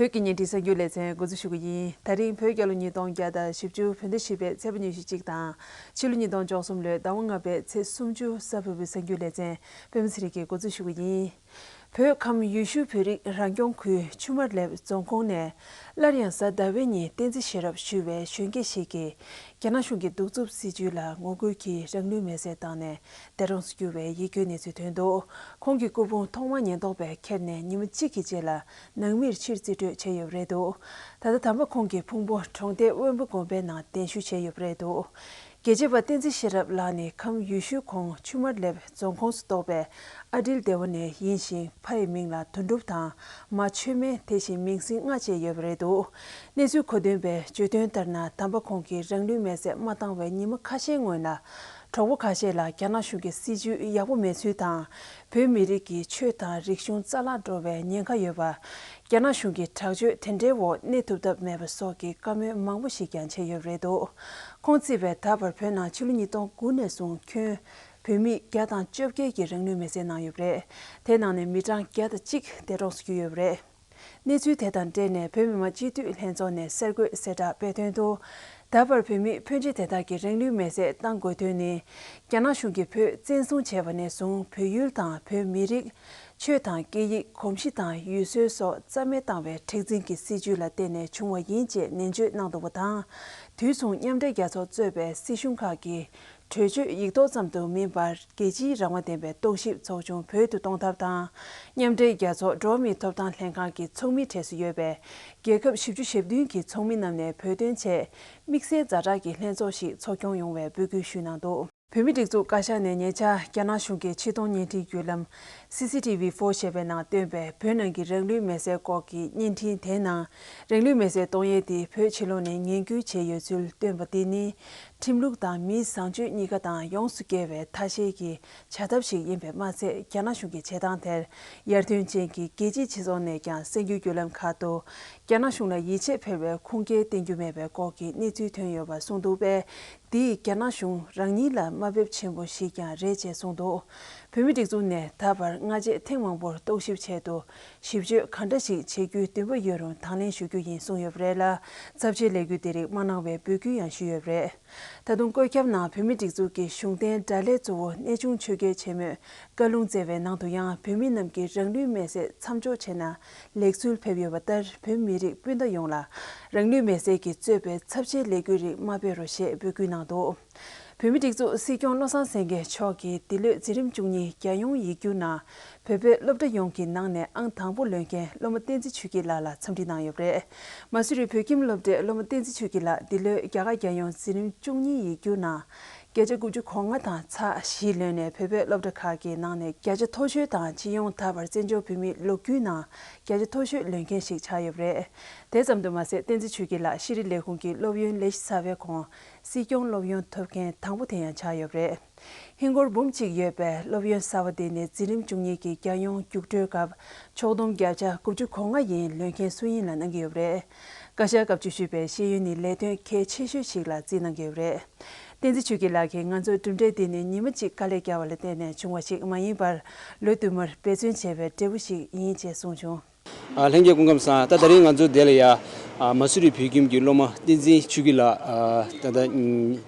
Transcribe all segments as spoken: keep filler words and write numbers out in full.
བོད་ཀྱི་བརྙན་འཕྲིན་གསར་འགྱུར་ལེ་ཚན་འགོ་འཛུགས་ཞུ་གི་ཡིན། ད་རིང་བོད་རྒྱལ་ལོ་ཉིས་སྟོང་བརྒྱ་དང་བཞི་བཅུ་བོད་ཟླ་བཞི་པའི་ཚེས་པ་ཉི་ཤུ་གཅིག་དང་། ཕྱི་ལོ་ཉིས་སྟོང་བཅུ་གསུམ་ལོའི་ཟླ་བ་ལྔ་པའི་ཚེས་སུམ་ཅུ་གཟའ་ཕུར་བུའི་གསར་འགྱུར་ལེ་ཚན་པད་མ་ཚེ་རིང་གིས་འགོ་འཛུགས་ཞུ་གི་ཡིན། བོད་ཁམས་ཡུལ་ཤུལ་བོད་རིགས་རང་སྐྱོང་ཁུལ་ཆུ་དམར་ལེབ་རྫོང་ཁོངས་ནས་སླར་ཡང་གཟའ་ཟླ་བའི་ཉིན་བསྟན་འཛིན་ཤེས་རབ་ཞུ་བའི་གཞོན་སྐྱེས་ཤིག་གིས་རྒྱ་ནག་གཞུང་གི་གདུག་རྩུབ་སྲིད་བྱུས་ལ་ངོ་རྒོལ་གྱིས་རང་ལུས་མེར་སྲེག་བཏང་ནས་འདས་གྲོངས་སུ་གྱུར་བའི་ཡིད་སྐྱོའི་གནས་ཚུལ་ཐོན་འདུག། ཁོང་གི་སྐུ་ཕུང་ཐོག་མར་ཉེན་རྟོག་པས་ཁྱེར་ནས་ཉིན་མ་གཅིག་གི་རྗེས་ལ་ནང་མིར་ཕྱིར་རྩིས་སྤྲོད་བྱས་ཡོད་པ་རེད་འདུག། ད་ལྟ་དམ་པ་ཁོང་གི་ཕུང་པོ་གྲོང་སྡེ་དབོན་པོ་དགོན་པའི་ནང་གདན་ཞུ་བྱས་ཡོད་པ་རེད་འདུག། རྒྱལ་གཅེས་པ་བསྟན་འཛིན་ཤེས་རབ་ལགས་ནི་ཁམས་ཡུལ་ཤུལ་ཁོངས་ཆུ་དམར་ལེབ་རྫོང་ཁོངས་སུ་གཏོགས་པའི་ཨ་འགྲིལ་སྡེ་བ་ནས་ཡིན་ཞིང་། ཕ་ཡི་མིང་ལ་དོན་གྲུབ་དང་། མ་ཆོས་སྨན། དེ་བཞིན་མིང་སྲིང་ལྔ་བཅས་ཡོད་པ་རེད་འདུག། གནས་ཚུལ་གོ་སྟོན་པས་བརྗོད་དོན་ལྟར་ན། དམ་པ་ཁོང་གིས་རང་ལུས་མེར་སྲེག་མ་བཏང་བའི་ཉིན་མ་ཁ་ཤས་སྔོན་ལ། གྲོགས་པོ་ཁ་ཤས་ལ་རྒྱ་ནག་གཞུང་གི་སྲིད་བྱུས་ཡག་པོ་མེད་ཚུལ་དང་། བོད་མི་རིགས་ཀྱི་ཆོས་དང་རིག་གཞུང་རྩ་བརླག་འགྲོ་བའི་ཉེན་ཁ་ཡོད་པ། རྒྱ་ནག་གཞུང་གི་དྲག་སྤྱོད་དེ་འདྲའི་འོག་གནས་ཐུབ་ཐབས་མེད་པ་སོགས་ཀྱི་བཀའ་མོལ་མང་པོ་ཞིག་ཀྱང་བྱས་ཡོད་པ་རེད་འདུག། ཁོང་རྩིས་པས་ད་བར་བོད་ནང་ཕྱི་ལོ་ཉིས་སྟོང་དགུ་ནས་བཟུང་ཁྱོན་བོད་མི་བརྒྱ་དང་བཅོ་བརྒྱད་ཀྱིས་རང་ལུས་མེར་སྲེག་གནང་ཡོད་པ་རེད། དེའི་ནང་ནས་མི་གྲངས་བརྒྱ་དང་གཅིག་འདས་གྲོངས་སུ་གྱུར་ཡོད་པ་རེད། གནས་ཚུལ་དེ་དང་འབྲེལ་ནས་བོད་མི་མང་སྤྱི་འཐུས་ལྷན་ཚོགས་ནས་གསར་འགོད་གསལ་བསྒྲགས་སྤེལ་དོན་དུ། ད་བར་བོད་མི་ཕོན་ཆེ་དེ་དག་གིས་རང་ལུས་མེར་སྲེག་བཏང་དགོས་དོན་ནི། རྒྱ་ནག་གཞུང་གིས་བོད་བཙན་བཟུང་བྱས་པ་ནས་བཟུང་བོད་ཡུལ་དང་བོད་མི་རིགས། ཆོས་དང་སྐད་ཡིག། གོམས་གཤིས་དང་ཡུལ་སྲོལ་སོགས་རྩ་མེད་བཏང་བའི་མཁྲེགས་འཛིན་གྱི་སྲིད་བྱུས་ལ་བརྟེན་ནས་བྱུང་བ་ཡིན་ཅེས་ནན་བརྗོད་གནང་འདུག་པ་དང་། དུས་མཚུངས་མཉམ་འབྲེལ་རྒྱལ་ཚོགས་གཙོས་པའི་སྲིད་གཞུང་ཁག་གིས་གྲོས་ཆོད་ཡིག་ཐོག་ཙམ་དུ་མིན་པར་རྒྱལ་སྤྱིའི་རང་དབང་ལྡན་པའི་རྟོག་ཞིབ་ཚོགས་ཆུང་བོད་དུ་གཏོང་ཐབས་དང་། མཉམ་འབྲེལ་རྒྱལ་ཚོགས་འགྲོ་བ་མིའི་ཐོབ་ཐང་ལྷན་ཁང་གི་ཚོགས་མིའི་གྲས་སུ་ཡོད་པའི་རྒྱལ་ཁབ་བཞི་བཅུ་ཞེ་བདུན་གྱི་ཚོགས་མི་རྣམས་ནས་བོད་དོན་ཆེད་དམིགས་བསལ་ཛ་དྲག་གི་ལྷན་ཚོགས་ཤིག་འཚོགས་སྐྱོང་ཡོང་བའི་འབོད་སྐུལ་ཞུས་གནང་འདུག། བོད་མིའི་སྒྲིག་འཛུགས་བཀའ་ཤག་ནས་ཉེ་ཆར་རྒྱ་ནག་གཞུང་གི་ཕྱི་གཏོང་བརྙན་འཕྲིན་བརྒྱུད་ལམ་སི་སི་ཊི་ཝི་ཕོར་ཞེས་པའི་ནང་བཏོན་པའི་བོད་ནང་གི་རང་ལུས་མེར་སྲེག་སྐོར་གྱི་བརྙན་འཕྲིན་དེའི་ནང་། རང་ལུས་མེར་སྲེག་གཏོང་ཡས་དེ་བོད་ཕྱི་ལོགས་ནས་ངན་སྐུལ་བྱས་ཡོད་ཚུལ་བཏོན་པ་དེ་ནི། ཁྲིམས་ལུགས་དང་མིའི་བཟང་སྤྱོད་གཉིས་ཀ་དང་ཡོངས་སུ་འགལ་བའི་ཐ་ཤལ་གྱི་བྱ་ཐབས་ཤིག་ཡིན་པས་མ་ཚད། རྒྱ་ནག་གཞུང་གི་བྱེད་སྟངས་དེར་ཡར་ཐོན་ཅན་གྱི་རྒྱལ་སྤྱིའི་སྤྱི་ཚོགས་ནས་ཀྱང་གསར་འགྱུར་བརྒྱུད་ལམ་ཁག་ཏུ། རྒྱ་ནག་གཞུང་ལ་ཡིད་ཆེས་འཕེར་བའི་ཁུངས་སྐྱེལ་བསྟན་རྒྱུ་མེད་པའི་སྐོར་གྱི་གནས་ཚུལ་ཐོན་ཡོད་པ་གསུངས་འདུག་པས། འདིས་རྒྱ་ནག་གཞུང་རང་ཉིད་ལ་དམའ་འབེབས་ཆེན་པོ་ཞིག་ཀྱང་རེད་ཅེས་གསུངས་འདུག། བོད་མིའི་སྒྲིག་འཛུགས་ནས་ད་བར་སྔ་རྗེས་ཐེངས་མང་པོར་རྟོག་ཞིབ་ཆེད་དུ་ཞིབ་དཔྱོད་ག་འདྲ་ཞིག་བྱེད་རྒྱུའི་འདུན་པ་ཡོད་རུང་དང་ལེན་ཞུ་རྒྱུ་ཡིན་གསུངས་ཡོད་པ་རེད་ལ། ཚབས་ཆེའི་ལས་འགུལ་དེ་རིགས་མ་གནང་བའི་འབོད་སྐུལ་ཡང་ཞུས་ཡོད་པ་རེད། ད་དུང་བཀོད་ཁྱབ་ནང་བོད་མིའི་སྒྲིག་འཛུགས་ཀྱི་གཞུང་རྟེན་དགྲ་ལྷའི་གཙོ་བོ་གནས་ཆུང་ཆོས་རྒྱལ་ཆེན་མོས་བཀའ་ལུང་སྩལ་བའི་ནང་དུ་ཡང་བོད་མི་རྣམས་ཀྱིས་རང་ལུས་མེར་སྲེག་མཚམས་འཇོག་བྱས་ན་ལེགས་ཚུལ་ཕེབས་ཡོད་པ་ལྟར། བོད་མི་རིགས་སྤུན་ཟླ་ཡོངས་ལ་རང་ལུས་མེར་སྲེག་གིས་གཙོས་པའི་ཚབས་ཆེའི་ལས་འགུལ་རིགས་མ་སྤེལ་རོགས་ཞེས་འབོད་སྐུལ་གནང་འདུག། བོད་མིའི་སྒྲིག་འཛུགས་སྲིད་སྐྱོང་བློ་བཟང་སེང་གེ་མཆོག་གིས་འདི་ལོའི་འཛིན་རིམ་བཅུ་གཉིས་རྒྱལ་ཡོངས་ཡིག་སྒྱུར་ནང་བོད་པའི་སློབ་གྲྭ་ཡོངས་ཀྱི་ནང་ནས་ཨང་དང་པོ་ལོན་མཁན་སློབ་མ་བསྟན་འཛིན་ཆོས་སྐྱིད་ལགས་ལ་འཚམས་འདྲི་གནང་ཡོད་པ་རེད། མ་སུ་རི་བོད་ཁྱིམ་སློབ་གྲྭའི་སློབ་མ་བསྟན་འཛིན་ཆོས་སྐྱིད་ལགས་འདི་ལོའི་རྒྱ་གར་རྒྱལ་ཡོངས་འཛིན་རིམ་བཅུ་གཉིས་ཡིག་སྒྱུར་ནང་བརྒྱ་ཆ་དགུ་བཅུ་གོ་ལྔ་དང་ཚེག་བཞི་ལོན་ནས། བོད་པའི་སློབ་གྲྭ་ཁག་གི་ནང་ནས་བརྒྱ་ཆ་མཐོ་ཤོས་དང་། སྤྱི་ཡོངས་ད་བར་བཙན་བྱོལ་བོད་མིའི་ལོ་རྒྱུས་ནང་བརྒྱ་ཆ་མཐོ་ཤོས་ལོན་མཁན་ཞིག་ཆགས་ཡོད་པ་རེད། དེ་ཙམ་དུ་མ་ཟད། བསྟན་འཛིན་ཆོས་སྐྱིད་ལགས་ཤེས་རིག་ལས་ཁུངས་ཀྱི་སློབ་ཡོན་ལས་གཞི་གསར་པའི་གོང་སྲིད་སྐྱོང་སློབ་ཡོན་ཐོབ་མཁན་དང་པོ་དེ་ཡང་ཆགས་ཡོད་པ་རེད། ཧིན་སྒོར་འབུམ་གཅིག་ཡོད་པའི་སློབ་ཡོན་གསར་པ་དེ་ནི་འཛིན་རིམ་བཅུ་གཉིས་ཀྱི་རྒྱལ་ཡོངས་རྒྱུགས་སྤྲོད་སྐབས་ཕྱོགས་བསྡོམས་བརྒྱ་ཆ་དགུ་བཅུ་གོ་ལྔ་ཡིན། ལོན་མཁན་སུ་ཡིན་ལ་གནང་གི་ཡོད་པ་རེད། བཀའ་ཤག་སྐབས་བཅུ་བཞི་པའི་ཤེས་ཡོན་ནི་ལས་དོན་གལ་ཆེ་ཤོས་ཤིག་ལ་བརྩིས་གནང་གི་ཡོད་པ་རེད། བསྟན་འཛིན་ཆོས་སྐྱིད་ལགས་ཀྱིས། ང་ཚོའི་གྲུབ་འབྲས་འདི་ནི་ཉི་མ་གཅིག་དཀའ་ལས་བརྒྱབ་པ་ལ་བརྟེན་ནས་བྱུང་བ་ཞིག་མ་ཡིན་པར། ལོ་དུ་མར་འབད་བརྩོན་བྱས་པའི་འབྲས་བུ་ཞིག་ཡིན་ཅེས་གསུངས་བྱུང་། ཨ། ལྷན་རྒྱས་སྐུ་ཁམས་བཟང་། ད་ད་རིང་ང་ཚོ་འདི་ལ་ཡ། ཨ། མ་སུ་རི་བོད་ཁྱིམ་གྱི་སློབ་མ་བསྟན་འཛིན་ཆོས་སྐྱིད་ལགས། ཨ། ད་ལྟ་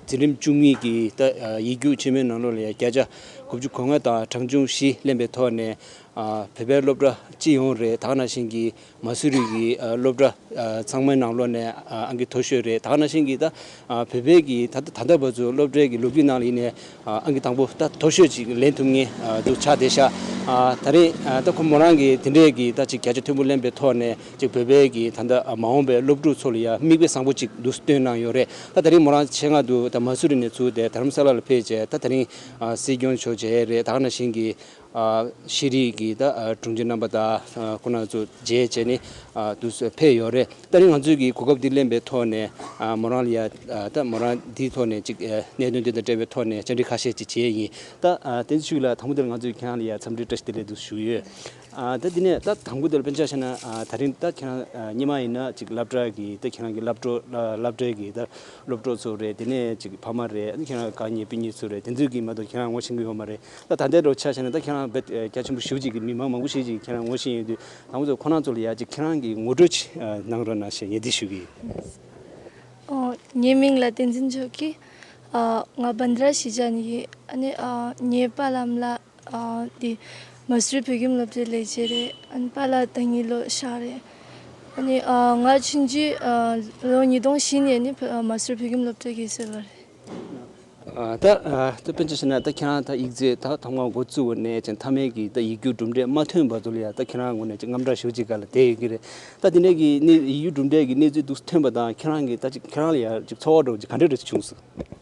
འཛིན་རིམ་བཅུ་གཉིས་ཀྱི་ད་ཡིག་རྒྱུགས་ཆེན་མོའི་ནང་ལོགས་ལ་ཡ་བརྒྱ་ཆ་དགུ་བཅུ་གོ་ལྔ་དང་གྲངས་ཆུང་བཞི་ལེན་པའི་ཐོག་ནས། ཨ། བོད་པའི་སློབ་གྲྭ་སྤྱི་ཡོངས་རེད། ད་ག་ནང་བཞིན་གྱི་མ་སུ་རི་གི་ཨ་སློབ་གྲྭ་ཨ་ཚང་མའི་ནང་ལོགས་ནས་ཨ་ཨང་ཀི་མཐོ་ཤོས་རེད། ད་ག་ནང་བཞིན་གྱི་ད་ཨ་བོད་པའི་གི་ད་ད་ལྟ་བར་དུ་སློབ་གྲྭའི་གི་ལོ་རྒྱུས་ནང་ལ་ཡིན་ནའི་ཨ་ཨང་ཀི་དང་པོ་ད་མཐོ་ཤོས་ཅིག་ལེན་ཐུབ་མཁན་ཨ་འདུག་ཆགས་བསྡད་ཤག། ཨ་ད་རེས་ཨ་ད་ཁོ་མོ་རང་གིས་དེ་འདྲའི་གི་ད་ཅིག་བརྒྱ་ཆ་མཐོན་པོ་ལེན་པའི་ཐོག་ནས་ཅིག་བོད་པའི་གི་ད་ལྟ་ཨ་མ་འོངས་པའི་སློབ་ཕྲུག་ཚོ་ལ་ཡ་མིག་དཔེ་བཟང་པོ་ཅིག་འདུག་སྟོན་གནང་ཡོད་རེད། ད་ད་རིང་མོ་རང་ཆེད་མངགས་འདུག་ད་མ་སུ་རི་ནས་ཚུར་དེ་དྷ་རམ་ས་ལ་ལ་ཕེབས་བྱས། ད་ད་རིང་ཨ་སྲིད་སྐྱོང་མཆོག་མཇལ་རེད། ད་ག་ནང་བཞིན་གྱི་ཨ་ཤེས་རིག་གི་ད་ཨ་དྲུང་ཆེ་རྣམ་པ་དང་ཨ་ཁོང་རྣམ་ཚོ་མཇལ་བྱས་ནས་ཨ་དུ་ཕེབས་ཡོད་རེད། ད་རིང་ང་ཚོས་ཀྱི་གོ་སྐབས་འདི་ལེན་པའི་ཐོག་ནས་ཨ་མོ་རང་ལ་ཡ་ཨ་ད་མོ་རང་འདིའི་ཐོག་ནས་ཅིག་ཨ་གནད་དོན་འདི་དང་འབྲེལ་བའི་ཐོག་ནས་བཅར་འདྲི་ཁ་ཤས་ཅིག་བྱས་ཡིན། ད་ཨ་བསྟན་འཛིན་ཆོས་སྐྱིད་ལགས། དང་པོ་དེ་ལ་ང་ཚོས་ཁྱེད་རང་ལ་ཡ་འཚམས་འདྲི་བཀྲ་ཤིས་བདེ་ལེགས་འདུག་ཞུ་ཡོད། ཨ་ད་འདི་ནས་ད་དང་པོ་དེ་ལ་དཔེར་ན་ཆ་བཞག་ན། ཨ་ད་རིང་ད་ཁྱེད་རང་ཨ་སྔོན་མ་ཡིན་ན་ཅིག་སློབ་གྲྭ་གི་ད་ཁྱེད་རང་གི་སློབ་གྲོགས་ཨ་སློབ་གྲྭ་གི་ད་སློབ་གྲོགས་ཚོ་རེད། དེ་ནས་ཅིག་ཕ་མ་རེད། ཨ་ནི་ཁྱེད་རང་གི་དགའ་ཉེ་སྤུན་ཉེ་ཚོ་རེད། དེ་ཚོས་ཀྱིས་མ་གཏོགས་ཁྱེད་རང་ངོ་ཤེས་ཀྱི་ཡོད་མ་རེད། ད་ད་ལྟའི་འདྲ་ཆ་བཞག་ན་ད་ཁྱེད་རང་དཔེ་ཨ་རྒྱ་ཆེན་པོ་ཞེ་པོ་ཅིག་གི་མི་མང་མང་པོ་ཞེ་ཅིག་ཁྱེད་རང་ངོ་ཤེས་ཡོང་དུས། དང་པོ་ཚོ་ཁོ་རང་ཚོ་ལ་ཡ་ཅིག་ཁྱེད་རང་གི་ངོ་སྤྲོད་ཅིག་ཨ་གནང་རོགས་གནང་ཞེས་ངས་འདི་ཞུ་གི་ཡིན། ཨོ། ངའི་མིང་ལ་བསྟན་འཛིན་ཆོས་སྐྱིད། ཨ་ང་བན་དྷ་ར་གཞིས་ཆགས་ནས་ཡིན། ཨ་ནི་ཨ་ངའི་པཱ་ལགས་ཨ་མ་ལགས་ཨ་འདི་མ་སུ་རི་བོད་ཁྱིམ་སློབ་གྲྭའི་ལས་བྱེད་རེད། ཨ་ནི་པཱ་ལགས་ད་ནི་ལོ་ཤག་རེད། ཨ་ནི་ཨ་ང་ཆུང་ཆུང་ཨ་ལོ་ཉིས་སྟོང་བཞི་ནས་ནི་བོད་ཨ་མ་སུ་རི་བོད་ཁྱིམ་སློབ་གྲྭ་གི་གསོལ་བ་རེད། ཨ་ད་ཨ་ད་དཔེར་ན་ཆ་བཞག་ན་ད་ཁྱེད་རང་ད་ཡིག་ཚད་ད་ཐོག་མར་འགོ་བཙུགས་པ་ནས་ཅིག་མཐའ་མའི་གི་ད་ཡིག་རྒྱུགས་གྲུབ་འབྲས་མ་ཐོན་བར་དུ་ལ་ཡ་ད་ཁྱེད་རང་ངོས་ནས་ཅིག་དངངས་སྐྲག་ཞེ་པོ་ཅིག་སྒང་ལ་བསྡད་ཡོད་ཀྱི་རེད། ད་དེ་འདྲའི་གི་གནས་ཡིག་རྒྱུགས་གྲུབ་འབྲས་ཀྱི་གནས་ཚུལ་འདུག་ཐོན་པ་དང་ཁྱེད་རང་གི་ད་ཅིག་ཁྱེད་རང་ལ་ཡ་ཅིག་ཚོར་བ་འདྲ་བོ་ཅིག་ག་འདྲ་འདྲ་ཅིག་བྱུང་སོང་།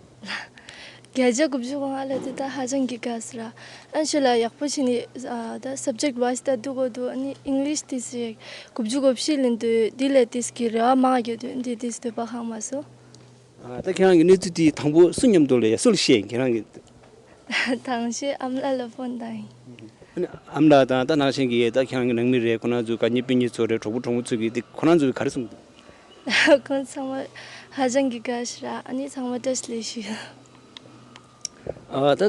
བརྒྱ་ཆ་དགུ་བཅུ་གོ་ལྔ་ལབ་དུས་ད་ཧ་ཅང་གི་དགའ་སོང་ར། ཨ་ནི་ཞོར་ལ་ཡག་པོ་བྱས་ནས་ཨ་ད་subject wise ད་བསྡུ་དགོས་འདུག་ཨ་ནི་ཨིང་ལིཤ་ཏོག་ཙམ་དགུ་བཅུ་གོ་བཞི་ལེན་དུས་འདི་ལས་ཏོག་ཙམ་གྱི་རེ་བ་མང་ཡོད་དུས་འདི་ཏོག་ཙམ་འདོད་པ་ཁེངས་མ་སོང་། ཨ་ད་ཁྱེད་རང་གི་གནས་ཚུལ་དེ་དང་པོ་སུ་མཉམ་དུ་ལ་ཡ་སུ་ལ་བཤད་ཁྱེད་རང་གི། དང་ཤོས་ཨ་མ་ལགས་ལ་ཕོན་བཏང་ཡིན། ཨ་ནི་ཨ་མ་ལགས་དང་ད་ནང་བཞིན་གྱི་ད་ཁྱེད་རང་གི་ནང་མི་རེད། ཁོ་རང་ཚོའི་དགའ་ཉེ་སྤུན་ཉེ་ཚོ་རེད། གྲོགས་པོ་གྲོགས་མོ་ཚོས་ཀྱིས་དེ་ཁོ་རང་ཚོས་ག་རེ་གསུངས་འདུག་ཁོང་ཚང་མ་ཧ་ཅང་གི་དགའ་ཤག་ར། ཨ་ནི་ཚང་མ་བཀྲ་ཤིས་བདེ་ལེགས་ཞུ། ཨ་ད་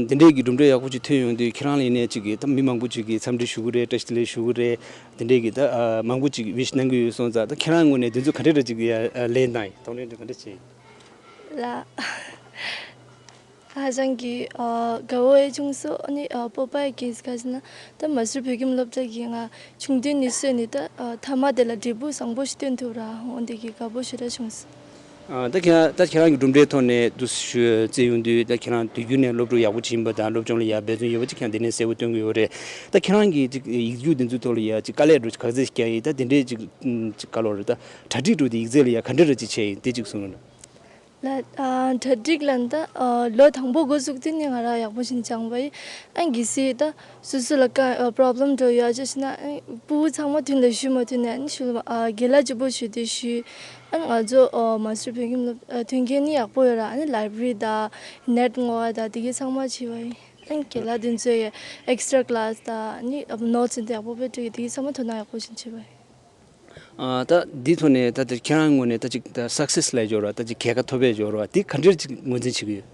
འདི་འདྲའི་གི་གྲུབ་འབྲས་ཡག་པོ་ཅིག་ཐོན་ཡོང་དུས་ཁྱེད་རང་ལ་ཡིན་ནའི་ཅིག་གི་ད་མི་མང་པོ་ཅིག་གིས་འཚམས་འདྲི་ཞུ་གི་རེད། བཀྲ་ཤིས་བདེ་ལེགས་ཞུ་གི་རེད། འདི་འདྲའི་གི་ད་ཨ་མང་པོ་ཅིག་ཝིཤ་གནང་གི་ཡོད་སོང་ཙང་། ད་ཁྱེད་རང་ངོས་ནས་འདི་ཚོ་ག་འདྲ་འདྲ་ཅིག་ཡ་ཨ་ལན་གནང་ཡིན། གདོང་ལེན་འདྲ་ག་འདྲ་བྱས་ཡིན། ལ། ཧ་ཅང་གི་ཨ་དགའ་བོ་ཡང་བྱུང་སོང་། ཨ་ནི་ཨ་སྤོབས་པ་ཡང་སྐྱེས་སོང་། ག་ཅི་ན་ད་མ་སུ་རི་བོད་ཁྱིམ་སློབ་གྲྭ་གི་ང་ཆུང་དུས་ནས་བཟུང་ནས་ད་ཨ་མཐའ་མ་དེ་ལ་འབྲས་བུ་བཟང་པོ་ཞིག་སྟོན་ཐུབ་ར། འོ་འདི་གི་དགའ་བོ་ཞེ་དྲག་བྱུང་སོང་། ཨ་ད་ཁྱེད་རང་ད་ཁྱེད་རང་གི་གྲུབ་འབྲས་ཐོག་ནས་འདུག་ཞུ་བརྩི་ཡོང་དུས། ད་ཁྱེད་རང་དུས་རྒྱུན་ནས་སློབ་ཕྲུག་ཡག་པོ་ཅིག་ཡིན་པ་དང་སློབ་སྦྱོང་ལ་ཡ་འབད་བརྩོན་ཡོད་པ་ཅིག་ཁྱེད་རང་འདི་ནས་གསལ་པོ་སྟོན་གྱི་ཡོད་རེད། ད་ཁྱེད་རང་གིས་ཅིག་ཡིག་རྒྱུགས་འདི་ཚོའི་ཐོག་ལ་ཡ་ཅིག་དཀའ་ལས་འགྲོ་ག་ཚོད་ཞིག་བརྒྱབ་ཡིན། ད་དེ་འདྲས་ཅིག་ཅིག་ག་ལོ་རེད། ད་གྲ་སྒྲིག་འགྲོ་དེ་ཡིག་ཚད་ལ་ཡ་ག་འདྲས་ར་ཅིག་བྱས་ཡིན། དེ་ཅིག་གསུངས་རོགས་གནང་། ལ་ཨ་གྲ་སྒྲིག་ལ་ད་ཨ་ལོ་དང་པོ་འགོ་བཙུགས་དུས་ནས་ང་རང་ཡག་པོ་ཞིག་སྦྱངས་པ་ཡིན། ཨ་གལ་སྲིད་ད་སོ་སོ་ལ་དཀའ་ཨ་problem་འགྲོ་ཡོད་ཅེས་ན། ཨ་ཕྲུ་གུ་ཚང་མ་མདུན་ལ་བཞུགས་མ་ཐུབ་ནས། ཨ་ནི་ཞུ་ལ་ཨ་རྒན་ལགས་གཅིག་པོ་བཞུགས་དུས་ཞུ། ཨ་ང་ཚོ་ཨ་མ་སུ་རི་བོད་ཁྱིམ་སློབ་ཨ་མཐུན་རྐྱེན་ནི་ཡག་པོ་ཡོད་ར། ཨ་ནི་library དང་net མངགས་པ་དང་དེ་གའི་ཚང་མ་བྱས་པ་ཡིན། ཨ་ནི་རྒན་ལགས་དེ་ཚོས་ཡ་extra class དང་ཨ་ནི་notes དེ་ཡག་པོ་སྤེལ་སྤྲད་ཀྱི་དེ་གའི་ཚང་མ་དོ་སྣང་ཡག་པོ་ཞིག་བྱས་པ་ཡིན། ཨ་ད་འདིའི་ཐོག་ནས་ད་ལྟ་ཁྱེད་རང་ངོས་ནས་ད་ཅིག་ད་success ལབ་ཡོད་རེད་བ། ད་ཅིག་རྒྱལ་ཁ་ཐོབ་པ་ཡོད་རེད་བ། འདི་ག་འདྲ་ཅིག་ངོས་འཛིན་བྱེད་ཀྱི་ཡོད།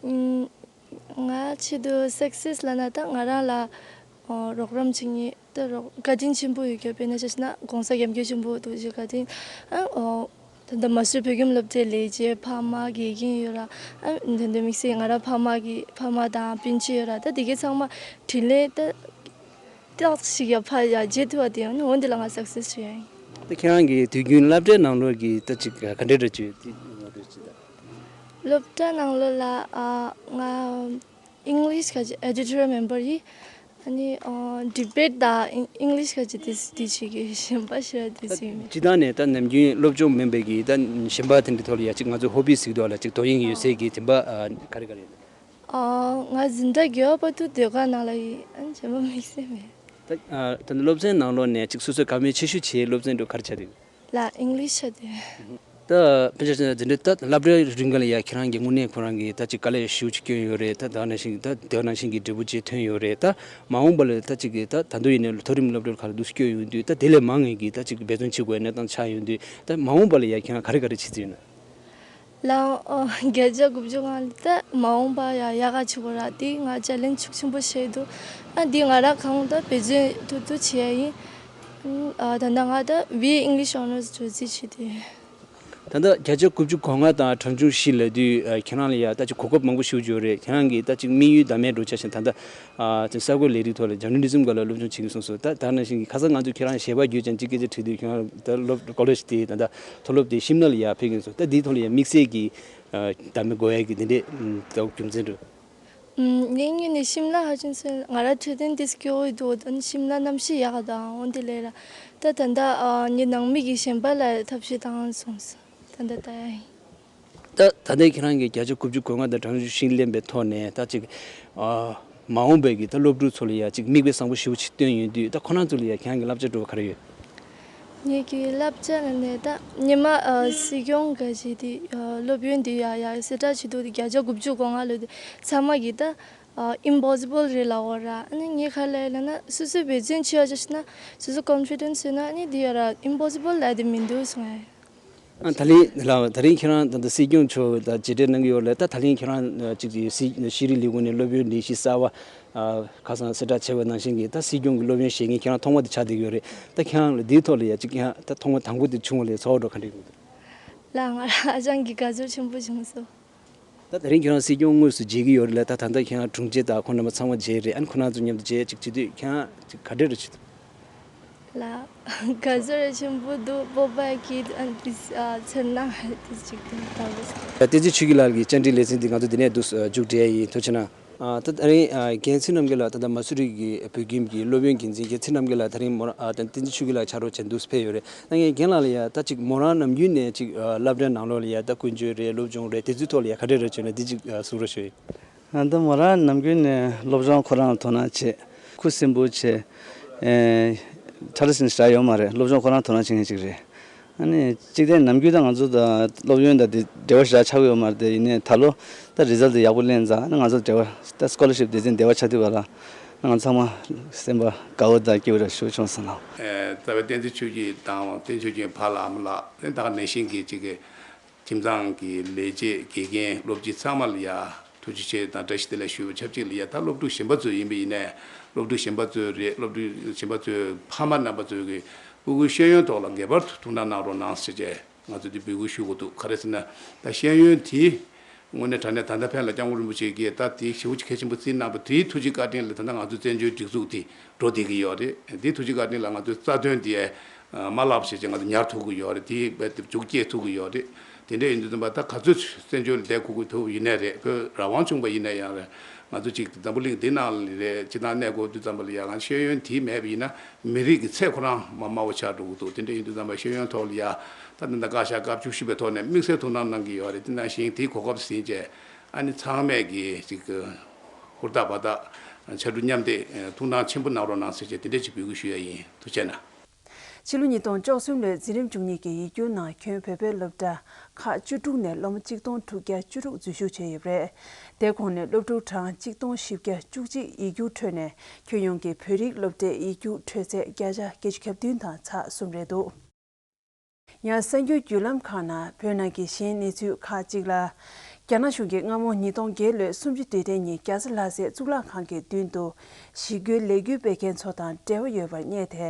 ཨུམ། ང་ཆེད་དུ་success ལབ་ན་ད་ང་རང་ལ་ཨོ་རོགས་རམ་བྱེད་མཁན་ད་རོགས་བཀའ་དྲིན་ཆེན་པོ་ཡོད་ཀྱི་ཡོད། དཔེར་ན་ཆ་བཞག་ན་༸གོང་ས་༸སྐྱབས་མགོན་ཆེན་པོ་ཐུགས་རྗེ་བཀའ་དྲིན། ཨ་ཨོ་ད་ལྟ་མ་སུ་རི་བོད་ཁྱིམ་སློབ་གྲྭའི་ལས་བྱེད་ཕ་མ་དགེ་རྒན་ཡོད་ར། ཨ་ད་ལྟ་དམིགས་བསལ་ང་རང་ཕ་མ་གི་ཕ་མ་དང་སྤུན་མཆེད་ཡོད་ར། ད་དེ་གའི་ཚང་མ་དྲིན་ལན་ད། ཏོག་ཙམ་ཞིག་ཡ་ཕར་ཡ་བརྗེད་ཐུབ་པ་དེ་ཡང་ནི་འོ་འདི་ལ་ང་success ཞུ་ཡ་ཡིན། ད་ཁྱེད་རང་གི་དུས་རྒྱུན་སློབ་གྲྭའི་ནང་ལོགས་ཀྱི་ད་ཅིག་ག་འདྲའི་འདྲ་བྱུང་དེ་ངོ་སྤྲོད་ཅིག་དང་། སློབ་གྲྭ་ནང་ལོགས་ལ་ཨ་ང་English ག་ཅིག་editorial member ཡིན། ཨ་ནི་ཨ་debate དང་English ག་ཅིག་དེ་དེ་བྱེད་ཀྱི་གཞན་པ་ཞེ་དྲག་དེ་ད་ཅིག་མེད། སྤྱིར་བཏང་ནས་ད་ནམ་རྒྱུན་སློབ་སྦྱོང་མིན་པའི་གི་ད་གཞན་པ་དེ་འདྲའི་ཐོག་ལ་ཡ་ཅིག་ང་ཚོ་hobby ཟེར་གྱི་འདུག་ལ། ཅིག་དོ་དབྱིངས་ཡོད་སའི་གི་དེ་འདྲ་ག་རེ་ག་རེ་ཡོད། ཨ་ང་འཛིན་གྲྭ་བརྒྱད་པ་བར་དུ་ཟློས་གར་ནང་ལ་ཡིན། ཨ་གཞན་པ་དམིགས་བསལ་མེད། ད་ཨ་ད་ནི་སློབ་ཚན་ནང་ལོགས་ནས་ཅིག་སོ་སོའི་དགའ་མོས་ཆེ་ཤོས་བྱེད་སློབ་ཚན་དུ་ག་རེ་ཆགས་འདུག་ལ་English ཆགས་འདུག་ད་དཔེ་ཆ་བཞག་ན་འཛིན་གྲྭ་ད་སློབ་གྲྭའི་རིང་ག་ལ་ཡ་ཁྱེད་རང་གི་དངོས་གནས་ཁོ་རང་གིས་ད་ཅིག་དཀའ་ལས་ཞེ་པོ་ཅིག་བསྐྱོན་ཡོད་རེད། ད་དེ་ནང་བཞིན་ད་དེ་ནང་བཞིན་གྱི་འབྲས་བུ་ཅིག་ཐོན་ཡོད་རེད། ད་མ་འོངས་པ་ལ་ད་ཅིག་གི་ད་ད་དུང་ཡིན་ནའི་མཐོ་རིམ་སློབ་གྲྭ་ཁག་ལ་འདུག་སེ་བསྐྱོད་ཡོང་དུས། ད་དེ་ལས་མང་ངེས་ཀྱི་ད་ཅིག་འབད་བརྩོན་བྱེད་དགོས་པའི་གནས་སྟངས་ཆགས་ཡོང་དུས། ད་མ་འོངས་པ་ལ་ཡ་ཁྱེད་རང་ག་རེ་ག་རེ་བྱེད་རྩིས་ཡོད་ན། ལའང་ཨ་བརྒྱ་ཆ་དགུ་བཅུ་ལྔ་ལ་ད་མ་འོངས་པ་ཡ་ཡག་ག་བྱེད་དགོས་ར། དེ་ང་challenge ཤུགས་ཆེན་པོ་བྱས་འདུག་ཨ་འདི་ང་རང་གང་ལྟར་འབད་བརྩོན་ཐུབ་ཐུབ་བྱེད་ཡ་ཡིན། ཨ་ད་ལྟ་ང་ད་B A English Honours འགྲོ་རྩིས་བྱས་ཏེ། ད་ལྟ་བརྒྱ་ཆ་དགུ་བཅུ་གོ་ལྔ་དང་གྲངས་ཆུང་བཞི་ལབ་དུས། ཨ་ཁྱེད་རང་ལ་ཡ་ད་ཅིག་གོ་སྐབས་མང་པོ་ཞིག་ཡོད་རེད། ཁྱེད་རང་གི་ད་ཅིག་དམིགས་ཡུལ་བདག་མེད་འགྲོ་ཆ་ཞིག་ད་ལྟ་ཨ་ཅིག་གསར་འགོད་ལས་རིགས་ཐོག་ལ་journalism སྒང་ལ་སློབ་སྦྱོང་བྱེད་ཀྱི་སོང་ཙང་། ད་ད་ནང་བཞིན་གྱི་ཁ་སང་ང་ཚོས་ཁྱེད་རང་ཞལ་པར་བརྒྱུད་ཅིག་སྐད་ཆ་དྲིས་དུས། ཁྱེད་རང་ད་སློབ་college དེ་ད་ལྟ་མཐོ་སློབ་དེ་ཤིམ་ལ་ལ་ཡ་ཕེབས་ཀྱི་སོང་། ད་འདིའི་ཐོག་ལ་ཡ་དམིགས་བསལ་གྱི་ཨ་བདག་མེད་དགོས་ཡ་གི་དེ་འདྲས་ད་རྒྱུ་མཚན་འདྲ། ངའི་ངོས་ནས་ཤིམ་ལ་ཧ་ཅང་སོན། ང་རང་འཕྲོད་བསྟེན་དེ་སྐྱོ་བོ་འདུག་ཨ་ནི་ཤིམ་ལ་གནམ་གཤིས་ཡག་ག་དང་འོ་འདི་ལས་ར། ད་ད་ལྟ་ཨ་ངའི་ནང་མི་གི་གཞན་པ་ལ་ཐབས་ཤེས་བཏང་སོང་། ད་ལྟ་ད་ཡ་ཡིན། ད་ད་ལྟའི་ཁྱེད་རང་གི་བརྒྱ་ཆ་དགུ་བཅུ་གོ་ལྔ་དང་གྲངས་ཆུང་བཞི་ལེན་པའི་ཐོག་ནས། ད་ཅིག་ཨ་མ་འོངས་པའི་གི་ད་སློབ་ཕྲུག་ཚོ་ལ་ཡ་ཅིག་མིག་དཔེ་བཟང་པོ་ཞེ་པོ་ཅིག་སྟོན་ཡོང་དུས། ད་ཁོ་རང་ཚོ་ལ་ཡ་ཁྱེད་རང་གི་བསླབ་བྱ་འདྲ་བོ་ག་རེ་ཡོད། ངེད་ཀྱི་བསླབ་བྱ་ལ་ནས་ད་སྔོན་མ་ཨ་སྲིད་སྐྱོང་ག་ཅིག་དེ་ཨ་སློབ་ཡོན་དེ་ཡ་ཡ་གསལ་བསྒྲགས་བྱེད་དུས་དེ་བརྒྱ་ཆ་དགུ་བཅུ་གོ་ལྔ་ལོ་དེ་ཚང་མ་གི་ད། ཨ། ཨིམ་པོ་སི་བལ་རེད་ལབ་པ་ར། ཨ་ནི་ངས་ག་རེ་ལབ་ཡིན་ལབ་ན། སོ་སོས་འབད་བརྩོན་བྱས་པ་བྱས་ན། སོ་སོ་ཀོན་ཕི་ཌེན་སི་ཡོད་ན། ཨ་ནི་དེ་ཡོད་ར། ཨིམ་པོ་སི་བལ་ལབ་དེ་མི་འདུག་གསུང་ཡ་ཡིན། ཨ། ད་ལན་ལ་ད་རིང་ཁྱེད་རང་ད་ལྟ་སྲིད་སྐྱོང་མཆོག་ད་མཇལ་འཕྲད་གནང་གི་ཡོད་རེད། ད་ད་ལན་ཁྱེད་རང་ཅིག་ཅིག་སྲིད་ཤེས་རིག་ལས་ཁུངས་ནས་སློབ་ཡོན་ལས་གཞི་གསར་པ་ཨ་ཁ་སང་གསལ་བསྒྲགས་བྱས་པ་ནང་བཞིན་གྱི། ད་སྲིད་སྐྱོང་གི་སློབ་ཡོན་བཞེས་མཁན་ཁྱེད་རང་ཐོག་མ་དེ་ཆགས་བསྡད་ཀྱི་ཡོད་རེད། ད་ཁྱེད་རང་ལ་འདིའི་ཐོག་ལ་ཡ་ཅིག་ཁྱེད་རང་ད་ཐོག་མ་དང་པོ་དེ་བྱུང་བ་ལ་ཚོར་བ་ག་འདྲ་ཡོད། ལགས། ང་རང་ཧ་ཅང་གི་དགའ་ཚོར་ཆེན་པོ་བྱུང་སོང་། ད་དེ་རིང་ཁྱེད་རང་སྲིད་སྐྱོང་དངོས་སུ་མཇལ་གྱི་ཡོད་རེད་ལ། ད་ད་ལྟ་ཁྱེད་རང་དྲུང་ཆེ་དང་ཁོང་རྣམ་པ་ཚང་མ་མཇལ་རེད། ཨ་ནི་ཁོང་རྣམ་ཚོ་མཉམ་དུ་མཇལ་ཅིག་བྱེད་དུས་ཁྱེད་རང་ཅིག་ག་འདྲ་རེད་བྱེད་དུས། ལགས། དགའ་ཚོར་ཆེན་པོ་འདུག་སྤོབས་པ་སྐྱེས་འདུག་ཨ་ནི་དེ་ཨ་ཚོར་སྣང་དེ་ཅིག་འདུག་ལྟ་བུ། བསྟན་འཛིན་ཆོས་སྐྱིད་ལགས་ཀྱི་བཅར་འདྲིའི་ལེ་ཚན་འདི་ང་ཚོ་འདི་ནས་འདུག་མཇུག་སྒྲིལ་ཡ་ཡིན། ཐུགས་རྗེ་གནང་། ཨ། ད་ད་རིང་ཨ་རྒན་ཚེ་རིང་རྣམ་རྒྱལ་ལགས། ད་ལྟ་མ་སུ་རི་གི་བོད་ཁྱིམ་གྱི་སློབ་ཡོན་འགན་འཛིན་རྒན་ཚེ་རིང་རྣམ་རྒྱལ་ལགས། ད་རིང་མོ་རང་ཨ་ད་བསྟན་འཛིན་ཆོས་སྐྱིད་ལགས་ཕྱག་རོགས་བྱས་འདུག་ཕེབས་ཡོད་རེད། ད་ངས་རྒན་ལགས་ལ་ཡ་ད་ཅིག་མོ་རང་ནམ་རྒྱུན་ནས་ཅིག་ཨ་སློབ་གྲྭའི་ནང་ལོགས་ལ་ཡ་ད་ཀུན་སྤྱོད་རེད། སློབ་སྦྱོང་རེད། དེ་ཚོའི་ཐོག་ལ་ཡ་ག་འདྲ་རེད་བྱས་ན་འདི་ཅིག་ཨ་གསུང་རོགས་ཞུ་ཡིན། ཨ། ད་མོ་རང་ནམ་རྒྱུན་ནས་སློབ་སྦྱོང་ཁོ་རང་ལ་དོ་སྣང་བྱེད། ཁུ་སིམ་པོ་བྱེད། ཨེ། ཁྲ་ལ་སིན་ཞེ་དྲག་ཡོད་མ་རེད། སློབ་སྦྱོང་ཁོ་རང་དོ་སྣང་བྱེད་མཁན་ཅིག་རེད། ཨ་ནི་གཅིག་དེ་ནམ་རྒྱུན་ད་ང་ཚོ་ད་སློབ་ཡོན་དང་དེ་འབྲེལ་བ་ཞེ་དྲག་ཆགས་ཀྱི་ཡོད་མ་རེད་དེ། ཡིན་ནའི་ད་ལོ་ད་རི་ཛལ་ཊི་ཡག་པོ་ལེན་ཙང་། ཨ་ནི་ང་ཚོ་འབྲེལ་བ་ད་སི་ཀོ་ལར་ཤིབ་དེ་ཚོའི་འབྲེལ་བ་ཆགས་དུས་བ་ལ། ཨ་ནི་ང་ཚང་མ་སེམས་པ་དགའ་བོ་དང་སྐྱིད་པོ་རེ་ཞུ་བྱུང་སོང་ལགས། ཨེ། རྩ་བའི་བསྟན་འཛིན་ཆོས་སྐྱིད་དང་བསྟན་ཆོས་ཀྱི་ཕ་ལགས་ཨ་མ་ལགས། ཨ་ནི་ད་ག་ནང་བཞིན་གྱི་ཅིག་གི་ཁྱིམ་ཚང་གི་ལས་བྱེད། དགེ་རྒན། སློབ་སྤྱི་ཚང་མ་ལ་ཡ་ཐུགས་རྗེ་ཆེ་དང་བཀྲ་ཤིས་བདེ་ལེགས་ཞུ་བ་ཆབས་ཅིག་ལ་ཡ། ད་སློབ་ཕྲུག་གཞན་པ་ཚོ་ཡིན་པ་ཡིན་ནའི། སློབ་ཕྲུག་གཞན་པ་ཚོ་རེད། སློབ་ཕྲུག་གཞན་པ་ཚོའི་ཕ་མ་རྣམ་པ་ཚོས་ཀྱི་སྤུ་གུའི་ཤེས་ཡོན་ཐོག་ལ་ངེས་པར་དུ་ཐུགས་སྣང་གནང་རོགས་གནང་ཟེར་བྱས་ང་ཚོས་འདི་འབོད་སྐུལ་ཞུ་དགོས་འདུག་ག་རེ་ཟེར་ན། ད་ཤེས་ཡོན་དེ་དངོས་གནས་དྲང་གནས་ད་ལྟ་ཕན་ལ་སྐྱབས་མགོན་རིན་པོ་ཆེ་གིས་ད་དེ་ཞེ་པོ་ཅིག་གལ་ཆེན་པོ་བརྩིས་གནང་བ་དེའི་ཐུགས་རྗེ་བཀའ་དྲིན་ལ་ད་ལྟ་ང་ཚོའི་བཙན་བྱོལ་སྒྲིག་འཛུགས་དེ་འགྲོ་བསྡད་ཀྱི་ཡོད་རེད། དེའི་ཐུགས་རྗེ་བཀའ་དྲིན་ལ་ང་ཚོའི་རྩ་དོན་དེ་མ་བརླག་པ་བྱས་བྱས་ང་ཚོ་ཉར་ཐུབ་ཀྱི་ཡོད་རེད། དེ་རྦད་དེ་མཇུག་སྐྱེལ་ཐུབ་ཀྱི་ཡོད་རེད། དེ་འདྲ་ཡིན་དུས་ཙམ་པ་ད་ག་ཚོད་བཙན་བྱོལ་ལ་བསྡད་དགོས་ཀྱི་ཐུག་ཡིན་ནའི་རེད། བོད་རང་དབང་བྱུང་བ་ཡིན་ན་ཡང་རེད། ང་ཚོ་གཅིག་འཛམ་བུ་གླིང་འདི་ནང་ལ་རེད། སྤྱི་བཏང་གནས་དགོས་དུས་ཙམ་པ་ལ་ཡ་ང་ཤེས་ཡོན་དེ་མེད་པ་ཡིན་ན་མི་རིགས་ཀྱི་ཚད་ཁོ་རང་མར་དམའ་བོ་ཆགས་འགྲོ་གི་འདུག་དེ་འདྲ་ཡིན་དུས་ཙམ་པ་ཤེས་ཡོན་ཐོག་ལ་ཡ་ད་ད་ལྟ་བཀའ་ཤག་སྐབས་བཅུ་བཞི་པའི་ཐོག་ནས་དམིགས་བསལ་ཐུགས་སྣང་གནང་གི་ཡོད་རེད། དེ་ནང་བཞིན་དེའི་གོ་སྐབས་ཟིན་བྱས་ཨ་ནི་ཚང་མས་ཀྱི་ཅིག་ཧུར་ཐག་འབད་ཐག་ཕྱར་གྲུ་མཉམ་འདེགས་ཐུགས་སྣང་ཆེན་པོ་གནང་རོགས་གནང་ཟེར་བྱས་དེ་འདྲ་ཅིག་འབོད་སྐུལ་ཞུ་ཡ་ཡིན། ཐུགས་རྗེ་གནང་། ཕྱི་ལོ་ཉིས་སྟོང་བཅུ་གསུམ་ལོའི་འཛིན་རིམ་བཅུ་གཉིས་ཀྱི་ཡིག་སྒྱུར་ནང་ཁྱོན་བོད་པའི་སློབ་གྲྭ་ཁག་བཅུ་དྲུག་ནས་སློབ་མ་གཅིག་སྟོང་དྲུག་བརྒྱ་བཅུ་དྲུག་འཛུལ་ཞུགས་བྱས་ཡོད་པ་རེད། དེའི་ཁོངས་ནས་སློབ་ཕྲུག་གྲངས་གཅིག་སྟོང་བཞི་བརྒྱ་བཅུ་གཅིག་ཡིག་སྒྱུར་ཁྲོད་ནས་ཁྱོན་ཡོངས་ཀྱི་བོད་རིགས་སློབ་གྲྭའི་ཡིག་སྒྱུར་འཕྲོད་ཚད་བརྒྱ་ཆ་བརྒྱད་ཅུ་གྱ་བདུན་དང་ཚེག་གསུམ་རེད་འདུག་ཡང་གསར་འགྱུར་བརྒྱུད་ལམ་ཁག་ནང་བོད་ནང་གི་གཞན་གནས་ཚུལ་ཁག་ཅིག་ལ། རྒྱ་ནག་གཞུང་གིས་སྔ་མོ་ཉིས་སྟོང་བརྒྱད་ལོའི་གསུམ་བཅུའི་དུས་དྲན་ཉིན་རྒྱལ་ས་ལྷ་སའི་གཙུག་ལག་ཁང་གི་མདུན་དུ་ཞི་རྒོལ་ལས་འགུལ་སྤེལ་མཁན་ཚོ་དང་འབྲེལ་བ་ཡོད་པར་བསྙད་དེ།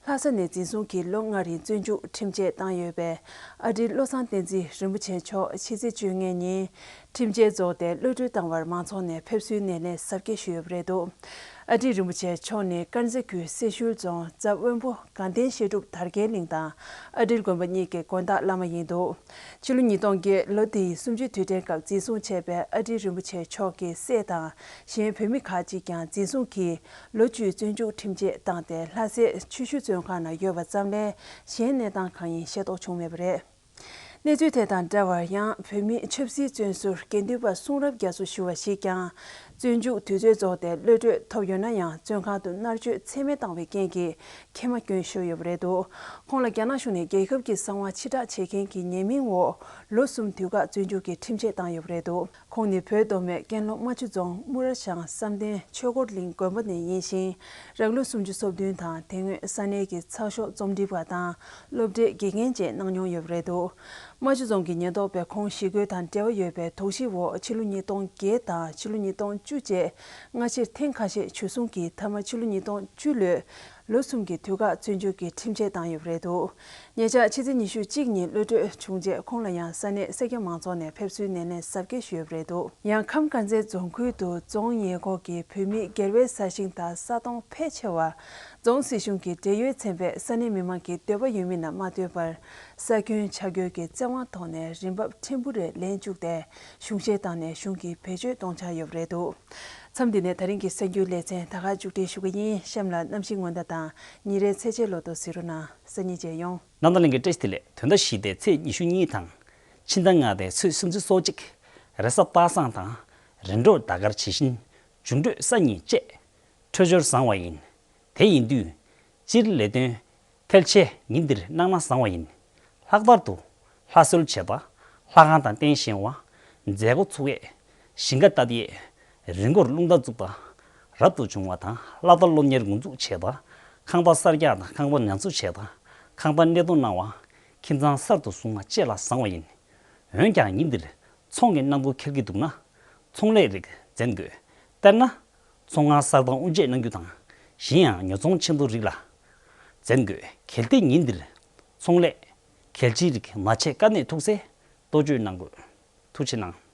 ལྷ་ས་ནས་འཛིན་བཟུང་གིས་ལོ་ལྔ་རིང་བཙོན་འཇུག་ཁྲིམས་ཆད་བཏང་ཡོད་པའི་ཨ་རིའི་བློ་བཟང་བསྟན་འཛིན་རིན་པོ་ཆེ་མཆོག་ཕྱི་ཚེས་བཅོ་ལྔ་ཉིན་ཁྲིམས་ཆད་རྫོགས་ཏེ་གློད་གྲོལ་བཏང་བར་མང་ཚོགས་ནས་ཕེབས་བསུའི་སྣེ་ལེན་གཟབ་རྒྱས་ཞུས་ཡོད་པ་རེད་འདུག་ཨ་རིའི་རིན་པོ་ཆེ་མཆོག་ནི་དཀར་མཛེས་ཁུལ་སེར་ཤུལ་རྫོང་རྩ་དབོན་པོ་དགའ་ལྡན་བཤད་སྒྲུབ་དར་རྒྱས་གླིང་དང་ཨ་རིལ་དགོན་པ་གཉིས་ཀྱི་དགོན་བདག་བླ་མ་ཡིན་འདུག་ཕྱི་ལོ་ཉིས་སྟོང་བརྒྱད་ལོ་དེའི་གསུམ་བཅུའི་དུས་དྲན་སྐབས་འཛིན་བཟུང་བྱས་པའི་ཨ་རིའི་རིན་པོ་ཆེ་མཆོག་གི་སྲས་དང་གཞན་བོད་མི་ཁག་ཅིག་ཀྱང་འཛིན་བཟུང་གིས་ལོ་བཅུའི་བཙོན་འཇུག་ཁྲིམས་ཆད་བཏང་སྟེ་ལྷ་སའི་ཆུ་ཤུར་བཙོན་ཁང་ནང་ཡོད་པ་ཙམ་ལས་གཞན་གནས་སྟངས་གང་ཡིན་ཤེས་རྟོགས་བྱུང་མེད་པ་རེད། གནས་ཚུལ་དེ་དང་འབྲེལ་བར་ཡང་བོད་མིའི་ཆབ་སྲིད་བཙོན་ཟུར་དགེ་འདུན་པ་གསུང་རབ་རྒྱ་མཚོ་ཞུ་བ་ཞིག་ཀྱང་བཙོན་འཇུག་དུས་ཚོད་རྫོགས་ཏེ་གློད་གྲོལ་ཐོབ་ཡོད་ན་ཡང་བཙོན་ཁང་དུ་མནར་གཅོད་ཚད་མེད་བཏང་བའི་རྐྱེན་གྱིས་ཁེ་མ་སྐྱོན་ཤོར་ཡོད་པ་རེད་འདུག་ཁོང་ལ་རྒྱ་ནག་གཞུང་ནས་རྒྱལ་ཁབ་ཀྱི་གསང་བ་ཕྱིར་བསྒྲགས་བྱེད་མཁན་གྱི་ཉེས་མིང་འོག་ལོ་གསུམ་དུས་བཀག་བཙོན་འཇུག་གི་ཁྲིམས་ཆད་བཏང་ཡོད་པ་རེད་འདུག་ཁོང་ནི་བོད་མདོ་སྨད་ཀན་ལྷོ་རྨ་ཆུ་རྫོང་དམུ་ར་ཤང་བསམ་གཏན་ཆོས་འཁོར་གླིང་དགོན་པ་ནས་ཡིན་ཞིང་། རང་ལོ་སུམ་ཅུ་སོ་བདུན་དང་དེ་སྔོན་ས་གནས་ཀྱི་ཚགས་ཤོག་རྩོམ་སྒྲིག་པ་དང་སློབ་གྲྭའི་དགེ་རྒན་བཅས་གནང་མྱོང་ཡོད་པ་རེད་འདུག་རྨ་ཆུ་རྫོང་གི་ཉེན་རྟོག་པས་ཁོང་ཞི་རྒོལ་དང་འབྲེལ་བ་ཡོད་པའི་དོགས་གཞི་འོག་ཕྱི་ལོ་ཉིས་སྟོང་བརྒྱད་དང་ཕྱི་ལོ་ཉིས་སྟོང་བཅུ་བཅས་སྔ་ཕྱིར་ཐེངས་ཁ་ཤས་འཇུ་བཟུང་གིས་མཐའ་མ་ཕྱི་ལོ་ཉིས་སྟོང་བཅུ་ལོའི་ལོ་གསུམ་གྱི་དུས་བཀག་བཙོན་འཇུག་གི་ཁྲིམས་ཆད་བཏང་ཡོད་པ་རེད་འདུག་ཉེ་ཆར་ཕྱི་ཚེས་ཉི་ཤུ་གཅིག་ཉིན་གློད་གྲོལ་བྱུང་རྗེས་ཁོང་ལ་ཡང་ས་གནས་སེར་སྐྱ་མང་ཚོགས་ནས་ཕེབས་བསུའི་སྣེ་ལེན་གཟབ་རྒྱས་ཞུས་ཡོད་པ་རེད་འདུག་ཡང་ཁམས་དཀར་མཛེས་རྫོང་ཁུལ་དུ་རྫོང་ཉེ་འཁོར་གྱི་བོད་མིའི་སྒེར་པའི་ས་ཞིང་དང་ས་དོང་ཕལ་ཆེ་བ་རྫོང་སྲིད་གཞུང་གི་བགྲེས་ཡོལ་ཚན་པས་ས་གནས་མི་མང་གི་འདོད་པ་ཡོད་མིན་ལ་མ་ལྟོས་པར་ས་ཁྱོན་ཆ་བགོས་ཀྱི་བཙན་དབང་ཐོག་ནས་རིན་འབབ་ཕྲན་བུ་རེ་ལེན་བཅུག་སྟེ་གཞུང་བཞེས་བཏང་ནས་གཞུང་གིས་བེད་སྤྱོད་གཏོང་འཆར་ཡོད་པ་རེད་འདུག་མཚམས་འདི་ནས་ད་རིང་གི་གསར་འགྱུར་ལེ་ཚན་ད་ག་མཇུག་སྒྲིལ་ཞུ་གི་ཡིན། གཤམ་ལ་གནམ་གཤིས་སྔོན་བརྡ་དང་ཉིན་རེའི་ཚེས་ཆའི་ལོ་ཐོ་གཟིགས་རོགས་གནང་། སང་ཉིན་མཇལ་ཡོང་། གནམ་ཐང་གླིང་གི་བཀྲ་ཤིས་བདེ་ལེགས། དོན་དག་བཞི་སྟེ་ཚེས་ཉི་ཤུ་གཉིས་དང་། ཕྱི་ཟླ་ལྔ་སྟེ་ཚེས་སུམ་ཅུ་སོ་གཅིག་རེས་གཟའ་པ་སངས་དང་། རེས་གྲོགས་ཟླ་སྐར་ཇི་བཞིན། འགྱུར་འགྲོས་གཟའ་ཉིན་བཅས། འཕྲོད་སྦྱོར་བཟང་བ་ཡིན། དེ་ཡིན་དུས། སྤྱིར་ལས་དོན་ཕལ་ཆེར་ཉིན་འདིར་གནང་ན་བཟང་བ་ཡིན། ལྷག་པར་དུ་ལྷ་གསོལ་བྱེད་པ། ལྷ་ཁང་དང་རྟེན་བཞེངས་པ། མཛད་སྒོ་ཚུགས་ཡས། ཞིང་ཁ་བཏབ་ཡས། རི་མགོར་རླུང་རྟ་བཙུགས་པ་རབ་ཏུ་བྱུང་བ་དང་། གླ་རྟ་སློབ་གཉེར་འགོ་འཛུགས་བྱས་པ། ཁང་པ་གསར་རྒྱག་དང་ཁང་པ་ཉམས་གསོ་བྱས་པ། ཁང་པ་གནས་སྟངས་གནང་བ། ཁྱིམ་ཚང་གསར་དུ་བཟུང་བ་བཅས་ལ་བཟང་བ་ཡིན། འོན་ཀྱང་ཉིན་འདིར་ཚོང་གི་གནང་སྒོ་འཁེལ་གྱི་འདུག་ན། ཚོང་ལས་རིགས་འཛེམ་དགོས། དཔེར་ན། ཚོང་ཁང་གསར་བཏང་དབུ་འབྱེད་གནང་རྒྱུ་དང་། གཞན་ཡང་ཉོ་ཚོང་ཆེན་པོ་རིགས་ལ་འཛེམ་དགོས། གལ་ཏེ་ཉིན་འདིར་ཚོང་ལས་གལ་ཆེའི་རིགས་མ་བྱས་དཀའ་གནད་ཐུག་ཚེ་གཏོ་བཅོས་གནང་དགོས། ཐུགས་རྗེ་གནང་།